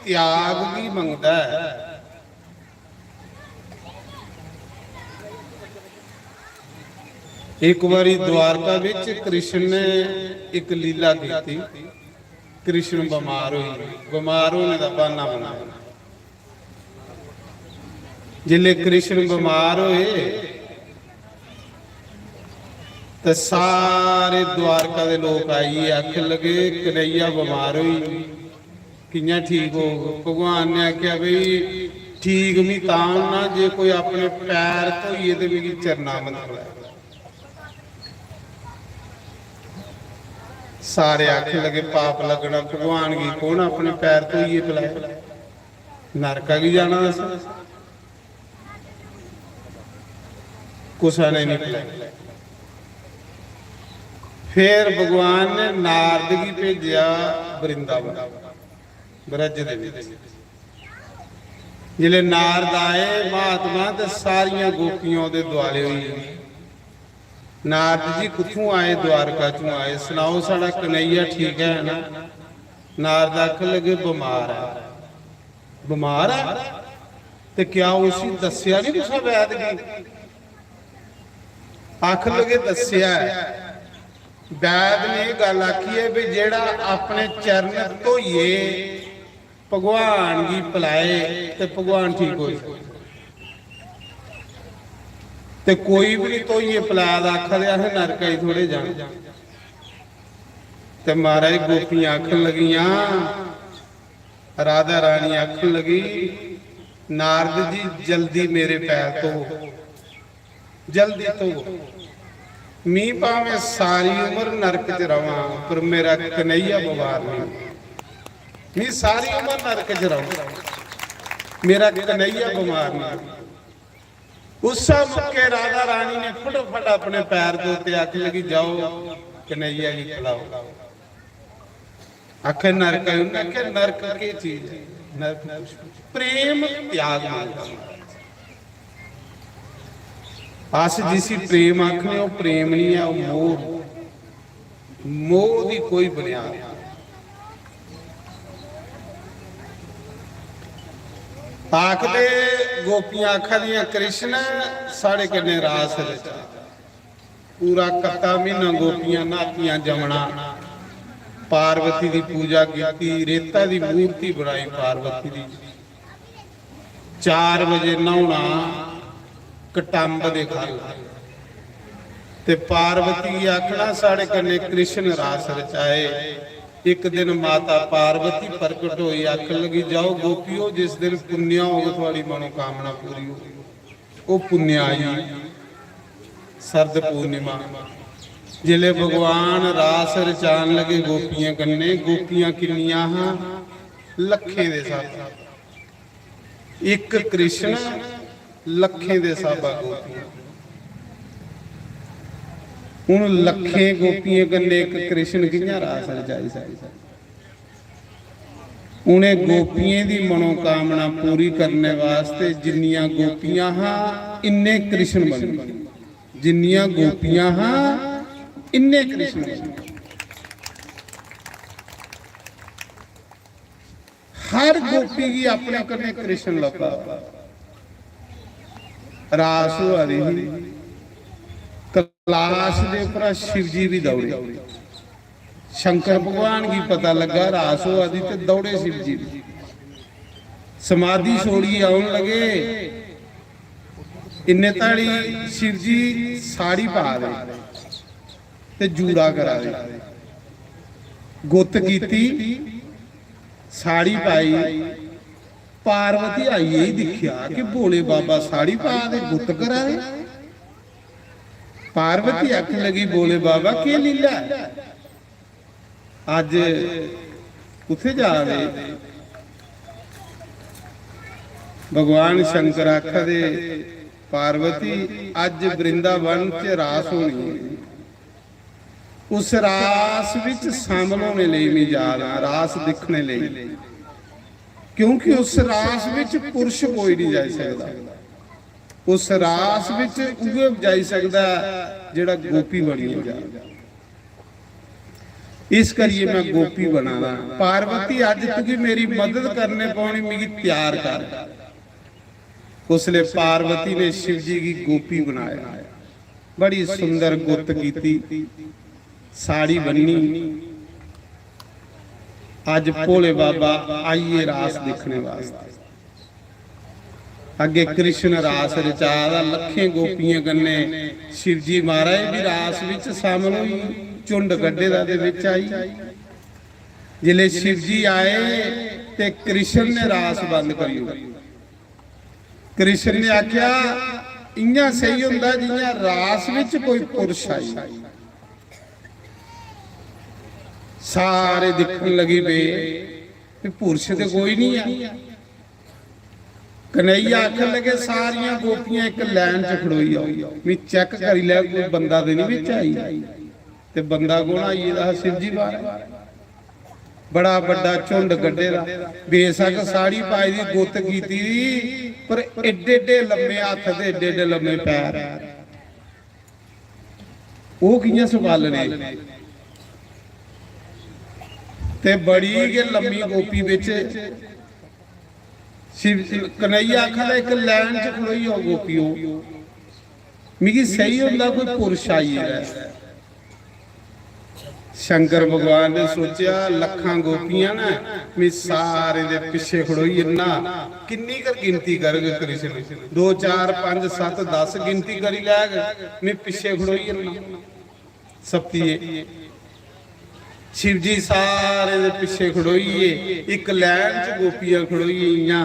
त्याग भी मंगदा है। एक बारी द्वारका विच कृष्ण ने एक लीला कीती। कृष्ण बमार होई, बमार होने दा बहाना बनाया। जिसले कृष्ण बमार होए ते सारे द्वारका दे लोक आइए आखन लगे, "कन्हैया बमार होई, कि'यां ठीक होग?" भगवान ने आखेआ, "भाई, ठीक मी तां होना जे कोई अपने पैर धोइयै ते मिगी चरणामत कराए।" सारे आखन लगे, "पाप लग्गना, भगवान गी कौन अपने पैर धोइयै पिलाए? नरका गी जाना असें।" कुसै ने नहीं पिलाए। फिर भगवान ने नारद गी भेजेआ वृंदावन, ब्रज दे विच। जिसले नारद आए महात्मा, ते सारियां गोपियां ओहदे दुआले होई गेइयां। "नारद जी, कुत्थों आए? द्वारका चों आए, सनाओ, साढ़ा कन्हैया ठीक है ना?" नारद आखन लगे, "बमार है।" "बमार है? ते क्या उसी दस्सेआ नहीं तुसा वैद गी?" आखन लगे, "दस्सेआ ऐ।" वैद ने एह् गल्ल आखी ऐ भी जेह्ड़ा अपने चरण धोइयै भगवान गी पलाए ते भगवान ठीक होई सकदा। ते कोई बी निं धोइयै पलाए दा, आखा दे असें नरकै गी थोड़े जाना। ते महाराज, गोपियां आखन लगियां, राधा रानी आखन लगी, "नारद जी, जल्दी मेरे पैर धो।" जल्दी तो मी भावें सारी उम्र नरक च रवां, पर मेरा कन्हैया बमार नहीं। मी सारी उम्र नरक च रवां, मेरा कन्हैया बमार नहीं। उस मौके राधा रानी ने फटाफट अपने पैर धोते, आखन लगी, "जाओ, कन्हैया गी खिलाओ।" आखे नरक है, उन्हें आखे नरक के चीज है? नरक कुछ नहीं। प्रेम त्याग मांगदा। अस जिसी प्रेम आखने, ओह प्रेम नहीं है, ओह मोह। मोह दी कोई बुनियाद नहीं। आखदे, गोपियां आखा दियां, "कृष्ण, साढ़े कन्नै रास रचा।" पूरा कत्ता म्हीना गोपियां न्हातियां जमना, पार्वती दी पूजा कीती, रेता दी मूर्ति बनाई पार्वती दी। चार बजे न्हौना कटंब दे ख'ल्ल, ते पार्वती गी आखना, "साढ़े कन्नै कृष्ण रास रचाए।" इक दिन माता पार्वती प्रकट होई, आखन लगी, "जाओ गोपियो, जिस दिन पुण्य होग, थुआड़ी मनोकामना पूरी होग।" ओह पुण्य आई, शरद पूर्णिमा, जिसलै भगवान रास रचान लगे गोपियें कन्नै। गोपियां किन्नियां हां? लक्खें दे स्हाबा। इक कृष्ण, लक्खें दे स्हाबा गोपियां। हुन लक्खें गोपियें कन्नै इक कृष्ण कि'यां रास रचाई सकदा? उ'नें गोपियें दी मनोकामना पूरी करने वास्ते जिन्नियां गोपियां हां, इन्ने कृष्ण बने। जिन्नियां गोपियां हां, इन्ने कृष्ण बने। हर गोपी गी अपने कन्नै कृष्ण लब्भा। रास होआ दी ही, कैलाश दे उप्परा शिव जी बी दौड़े। शंकर भगवान गी पता लग्गा रास होआ दी ते दौड़े शिव जी बी। समाधि छोड़ियै औन लगे, इन्ने धड़ी शिव जी साड़ी पा दे ते जूड़ा करा दे। गुत्त कीती, साड़ी पाई। पार्वती आइयै ही दिक्खेआ कि भोले बाबा साड़ी पा दे, गुत्त करा दे। पार्वती आखन लगी, "भोले बाबा, केह् लीला ऐ? अज्ज कुत्थै जा दे?" भगवान शंकर आखा दे, "पार्वती, अज्ज वृंदावन च रास होनी ऐ। उस रास विच शामिल होने लेई मैं जा रहा, रास दिक्खने लेई, क्योंकि उस रास विच पुरुष कोई नहीं जाई सकदा। उस रास विच उ'ऐ जाई सकदा जेह्ड़ा गोपी बनियै जा। इस करियै मैं गोपी बना दा। पार्वती, अज्ज तुगी मेरी मदद करने पौनी, मिगी त्यार कर।" उसले पार्वती ने शिव जी गी गोपी बनाया, बड़ी सुंदर गुत्त कीती, साड़ी बन्नी। अज्ज भोले बाबा आइए रास दिक्खने वास्ते। अग्गे कृष्ण रास रचा दा लक्खें गोपियें कन्नै। शिव जी महाराज भी रास विच शामिल होई, झुंड कड्ढे दा ते विच आई। जिसले शिव जी आए ते कृष्ण ने रास बंद करी ओड़ी। कृष्ण ने आख्या, "इयां सेही हुंदा जियां रास विच कोई पुरुष आई।" सारे दिक्खन लगी पे, "भी पुरुष ते कोई नहीं है।" कन्हैया आखन लगे, "सारियां गोपियां इक लाइन च खड़ोई जाओ, मैं चेक करी लै, कोई बंदा ते नहीं बिच आई।" ते बंदा कौन आई गेदा हा? शिव जी बाहर। बड़ा बड्डा झुंड कड्ढे दा। बेशक साड़ी पाई दी, गुत्त कीती दी, पर एड्डे एड्डे लम्मे हत्थ ते एड्डे एड्डे लम्मे पैर। ओह् कि'यां संभालने? ते बड़ी गै लम्मी गोपी बिच शिव कन्हैया आखा दा, "इक लाइन च खड़ोई जाओ गोपियो, मिगी सेही होंदा कोई पुरश आई गेदा ऐ।" शंकर भगवान ने सोचेआ, "लक्खां गोपियां न, में सारे दे पिच्छे खड़ोई जन्ना।" किन्नी कर गिनती करग कृष्ण? दो, चार, पंज, सत्त, दस गिनती करी लैग, में पिच्छे खड़ोई जन्ना। सप्तिये शिव जी सारे दे पिच्छे खड़ोई गे, इक लाइन च गोपियां खड़ोई गेइयां।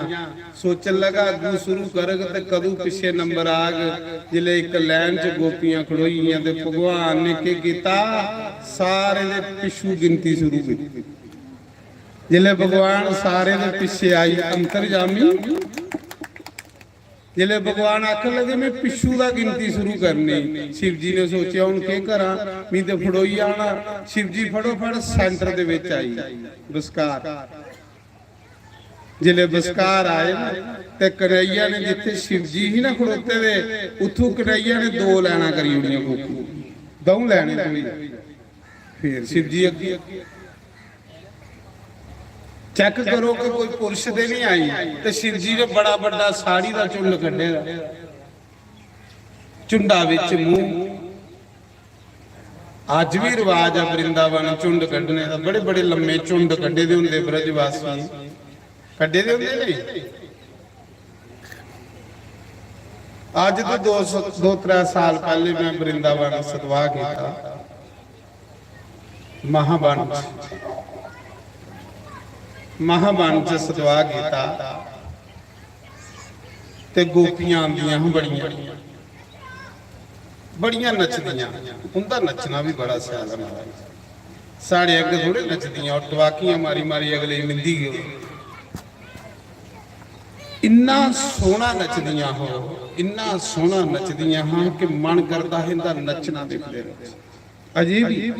सोचन लगा, अग्गू शुरू करग ते कदूं पिच्छे नंबर आग। जिसलै इक लाइन च गोपियां खड़ोई गेइयां ते भगवान ने केह् कीता, सारे दे पिच्छू गिनती शुरू कीती। जिसलै भगवान सारे दे पिच्छे आई, अंतर्जामी, जिसलै भगवान आखन लगे, "में पिच्छू दा गिनती शुरू करनी।" शिव जी ने सोचेआ, "हून केह् करां, मी ते फड़ोई जाना।" शिव जी फटोफट सेंटर दे बिच आई, बस्कार। जिसलै बस्कार आए ना, ते कन्हैया ने जित्थे शिव जी ही ना खड़ोते दे, उत्थों कन्हैया ने दो लाइनां करी ओड़ियां गोपी, द'ऊं लाइनां करी। फिर शिव जी अग्गे चेक करो कि कोई पुरश ते नहीं आई, ते शिव जी ने बड़ा बड्डा साड़ी दा झुंड कड्ढे दा, झुंडा बिच मूंह। अज्ज भी रिवाज ऐ वृंदावन झुंड कड्ढने दा, बड़े बड़े लम्मे झुंड कड्ढे दे होंदे ब्रजवासियें, कड्ढे दे होंदे नहीं। अज्ज तो दो, दो त्रै साल पैह्ले मैं वृंदावन सतवाह कीता, महावन च, महावन च सतवाह कीता, ते गोपियां आंदियां हां बड़ियां, बड़ियां नचदियां। उं'दा नच्चना बी बड़ा शैल ऐ महाराज। साढ़े अग्गें थोड़े नचदियां, ओह् टवाकियां मारी मारी अगले गी मिंदी गै। इन्ना सोह्ना नचदियां हो, इन्ना सोह्ना नचदियां हां कि मन करदा हा इं'दा नच्चना दिखदे रहो। अजीब ही।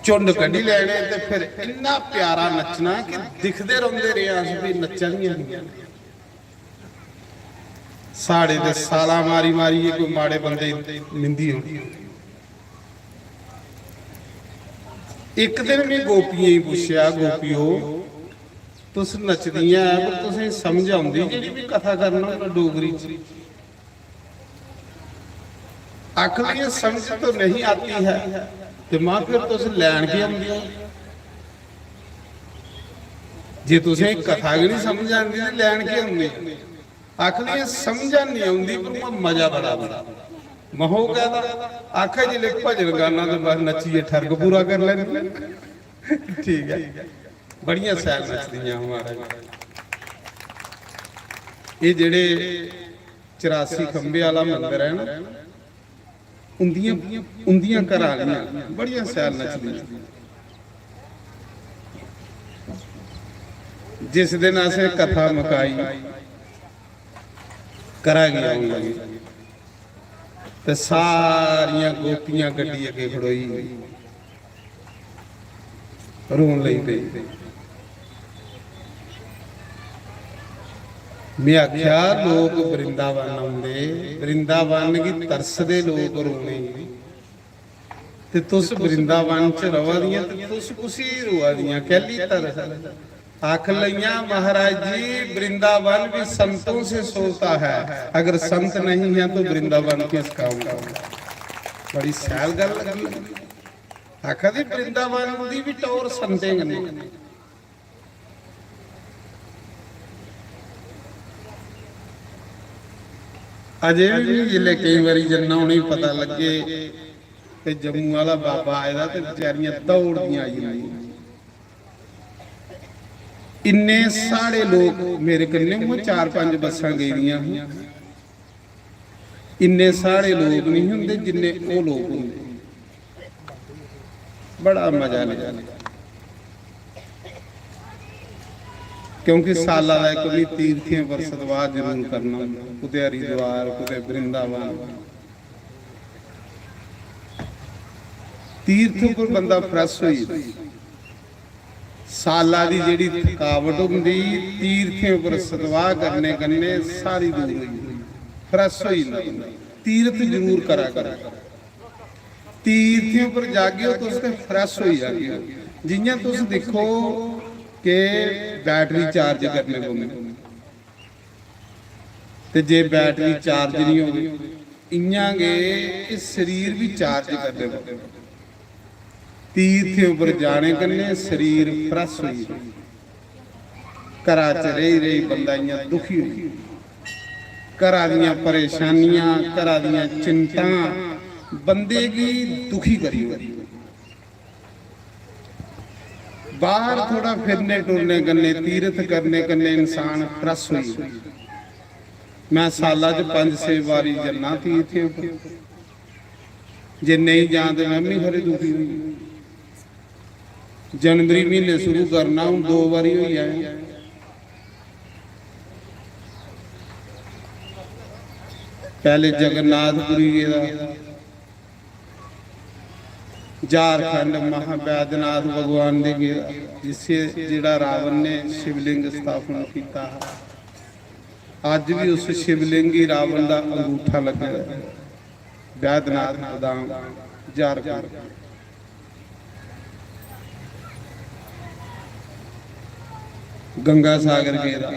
झुंड कड्ढी लैने ते फिर इन्ना प्यारा नच्चना कि दिखदे रौंह्दे रेह् अस, भी नच्चा दियां हियां। साढ़े ते साला मारी मारियै कोई माड़े बंदे मिंदी होनी। इक दिन में गोपियें गी पुच्छेआ, "गोपियो, तुस नचदियां ऐ, पर तुसें समझ औंदी जेह्ड़ी में कथा करना होन्ना डोगरी च?" आखदियां, "समझ तो नहीं आती है, ते मां फिर तुस लैन की औंदियां? जे तुसें कथा गै नहीं समझ आंदी ते लैन की औंदियां?" आखदियां, "समझ नहीं औंदी, पर उ'आं मजा बड़ा आंदा।" महो कहदा, आखै, "जिसलै भजन गाना ते बस नच्चियै ठरक पूरा करी लैंदी।" ठीक ऐ, बड़ियां शैल नचदियां हियां महाराज। एह् जेह्ड़े चरासी खंभे आह्ला मंदर ऐ ना, उंदियां, उंदियां घरा आह्लियां बड़ियां शैल नचदियां। जिस दिन असें कथा मकाई, घरा गी औन लगे, ते सारियां गोपियां गड्डी अग्गें खड़ोई, रोन लगी पेई। में आख्या, "लोक वृंदावन औंदे, वृंदावन गी तरसदे लोक रोने गी, ते तुस वृंदावन च रवा दियां ते तुस कुसी रोआ दियां, कैली तरस?" आख लइयां, "महाराज जी, वृंदावन भी संतों से सोता है, अगर संत नहीं है तो वृंदावन किस काम का?" बड़ी शैल गल्ल लगी। आखा दी वृंदावन दी भी टौर संतें कन्नै। अजे भी जिसलै केईं बारी जन्ना, उ'नेंगी पता लग्गे ते जम्मू आह्ला बाबा आए दा ते बेचारियां दौड़दियां आई जंदियां। इन्ने साढ़े लोक, मेरे कन्नै उ'आं चार पंज बस्सां गेदियां हियां, इन्ने साढ़े लोक नहीं होंदे जिन्ने ओह् लोक होंदे। बड़ा मजा लेआ, क्योंकि साला दा इक बारी तीर्थें पर सतवाह जरूर करना होंदा, कुतै हरिद्वार, कुतै वृंदावन। तीर्थ उप्पर बंदा फ्रैश होई जंदा। साला दी जेह्ड़ी थकावट होंदी, तीर्थें उप्पर सतवाह् करने कन्नै सारी दूर होई जंदी, फ्रैश होई जंदा बंदा। तीर्थ जरूर करा करो। तीर्थें उप्पर जागे ओ तुस ते फ्रैश होई जागे ओ। जि'यां तुस दिक्खो कि बैटरी चार्ज करने पौंदी, ते जे बैटरी चार्ज निं होग, इ'यां गै एह् शरीर बी चार्ज करने पौंदा। तीर्थें उप्पर जाने कन्नै शरीर फ्रैश होई जंदा। घरा च रेही रेही बंदा इ'यां दुखी होई जंदा। घरा दियां परेशानियां, घरा दियां चिंतां बंदे गी दुखी करी ओड़दियां। बाहर थोड़ा फिरने टुरने कन्नै, तीर्थ करने कन्नै इंसान फ्रैश होई जंदा। मैं साला च पंज छे बारी जन्ना तीर्थे उप्पर। जे नेईं जां ते मैं बी खरे दुखी होई। जनवरी म्हीने शुरू करना, हून दो बारी होई आया। पैह्ले जगन्नाथपुरी गेदा, झारखंड महाबैद्यनाथ भगवान दे गेदा, जिसे, जेह्ड़ा रावण ने शिवलिंग स्थापन कीता हा। अज्ज भी उस शिवलिंग गी रावण दा अंगूठा लग्गे दा ऐ। बैद्यनाथ धाम, झारखंड। गंगा सागर गेदा।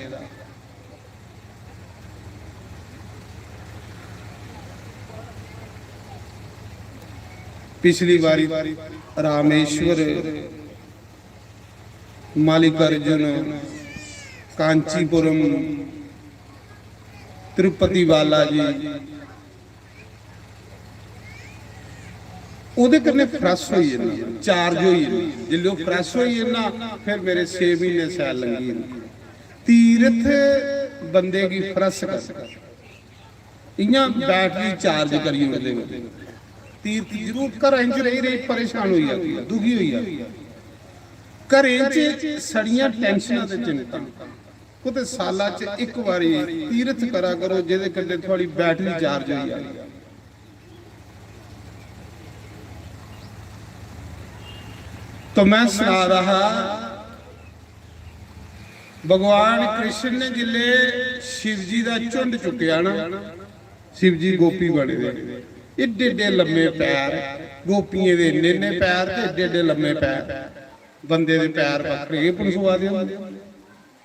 पिछली बारी रामेश्वर, मल्लिकार्जुन, कांचीपुरम, तिरुपति बालाजी, ओह्दे कन्नै फ्रैश होई जन्ना, चार्ज होई जन्ना। जिसलै ओह् फ्रैश होई जन्ना, फिर मेरे छे म्हीने शैल लंघी जंदे। तीर्थ बंदे गी फ्रैश कर, इ'यां बैटरी चार्ज करी ओड़दे न। तीर्थ जरूर, घरें च रेही रेही परेशान होई जाती है, दुखी होई जाती है। घरें च सड़ियां टैंशनां ते चिंता। कुतै साला च इक बारी तीर्थ करा करो, जेह्दे कन्नै थुआढ़ी बैटरी चार्ज होई जाए। तो मैं सना दा हा, भगवान कृष्ण ने जिसलै शिव जी दा झुंड चुक्केआ ना, शिव जी गोपी बने दे, एड्डे एड्डे लम्मे पैर, गोपियें दे इन्ने इन्ने पैर ते एड्डे एड्डे लम्मे पैर, बंदे दे पैर बक्खरे गै पनसोआ दे होंदे।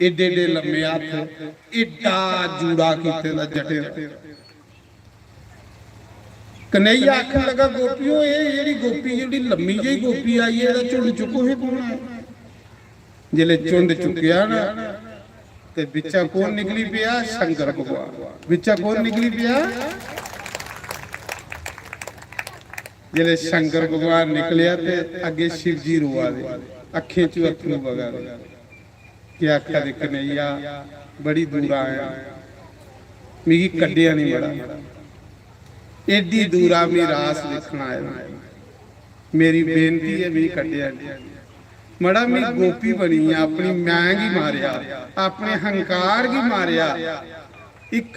एड्डे एड्डे लम्मे हत्थ, एड्डा जूड़ा कीते दा जटे दा। कन्हैया आखन लगा, "गोपियों, एह् जेह्ड़ी गोपी, जेह्ड़ी लम्मी जेही गोपी आई ऐ, एह्दा झुंड चुक्को हे, कौन ऐ?" जिसलै झुंड चुक्केआ ना, ते बिच्चा कौन निकली पेआ? शंकर भगवान। बिच्चा कौन निकली पेआ? जिसलै शंकर भगवान निकलेआ ते अग्गें शिव जी रोआ दे, अक्खें चों अत्थरू बगा दे। केह् आखा दे, "कन्हैया, बड़ी दूरा आया, मिगी कड्ढेआ निं मड़ा, एड्डी दूरा मी रास दिक्खन आए दा। मेरी बेनती ऐ, मिगी कड्ढेआ निं। मड़ा, मी गोपी बनी आं, अपनी मैं गी मारेआ, अपने हंकार गी मारेआ, इक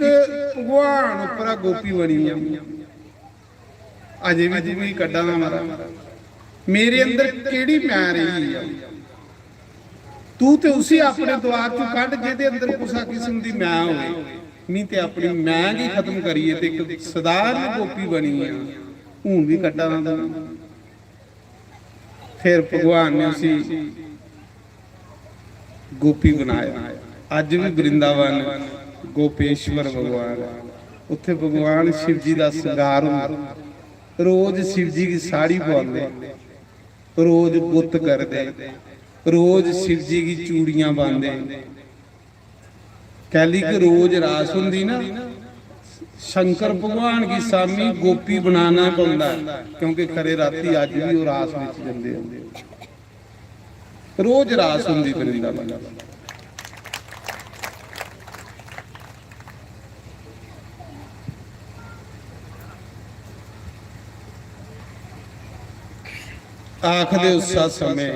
भगवान उप्परा गोपी बनी आं।" अजें बी तू मिगी कड्ढा दा मरा। मेरे अंदर केह्ड़ी मैं रेही गेई ऐ? तू ते उसी अपने द्वार चों कड्ढ जेह्दे अंदर कुसै किस्म दी मैं होवे। मी ते अपनी मैं गी खत्म करियै ते इक सधारण गोपी बनी आं। हून बी कड्ढा दा तू। फिर भगवान ने उसी गोपी बनाया। अज्ज बी वृंदावन गोपेश्वर भगवान ऐ। उत्थे भगवान शिव जी दा श्रृंगार होंदा। रोज शिव जी गी साड़ी पांदे, रोज गुत्त करदे, रोज शिव जी गी चूड़ियां पांदे। कैली कि रोज रास होंदी ना, शंकर भगवान गी सामी गोपी बनाना पौंदा ऐ, क्योंकि खरे राती अज्ज बी ओह् रास बिच जंदे होंदे। रोज रास होंदी वृंदावन। आखदे उस समय